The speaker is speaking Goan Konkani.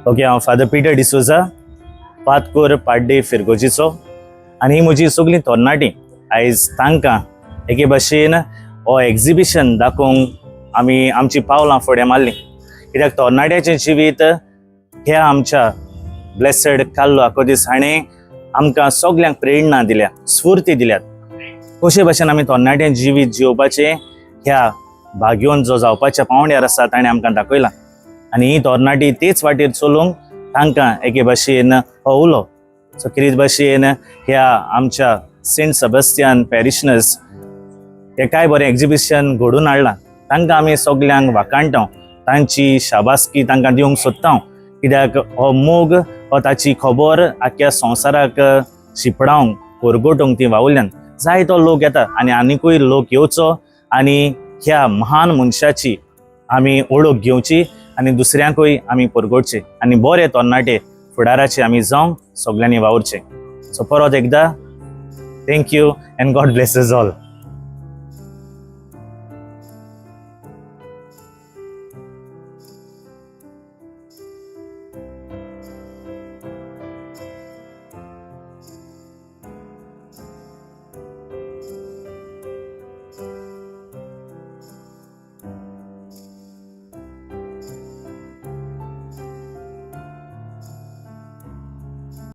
ओके, हांव फादर पिटर डिसोजा, पातकोर पाड्डे फिरगोजीचो आनी ही म्हजी सगळीं तरणाटीं. आयज तांकां एके भाशेन हो एग्जिबिशन दाखोवंक आमी आमची पावलां फुडें मारलीं, कित्याक तरणाट्याचें जिवीत ह्या आमच्या ब्लेसड कार्लो आकोदीस हाणें आमकां सगल्यांक प्रेरणा दिल्या, स्फूर्ती दिल्यात. कशे भाशेन आमी तरणाट्यां जिवीत जिवपाचें ह्या भाग्योन जो जावपाच्या पावंड्यार आसा ताणें आमकां दाखयलां आनी ही तरणाटी तेच वाटेर चलूंक तांकां एके भाशेन हो उलो. सो कितें भाशेन ह्या आमच्या सेंट सेबास्तियान पॅरिशनर्स हे काय बरें एग्जिबिशन घडोवन हाडलां, तांकां आमी सगल्यांक वाखाणटा, तांची शाबासकी तांकां दिवंक सोदता, कित्याक हो मोग हो ताची खबर आख्ख्या संवसाराक शिंपडावंक, परगटोवंक ती वावुरल्यान जायतो लोक येता आनी आनिकूय लोक येवचो आनी ह्या महान मनशाची आमी ओळख घेवची आनी दुसऱ्यांकूय आमी परगटचे आनी बरे तरणाटे फुडाराचे आमी जावंक सगल्यांनी वावुरचे. सो परत एकदा thank you and God bless all.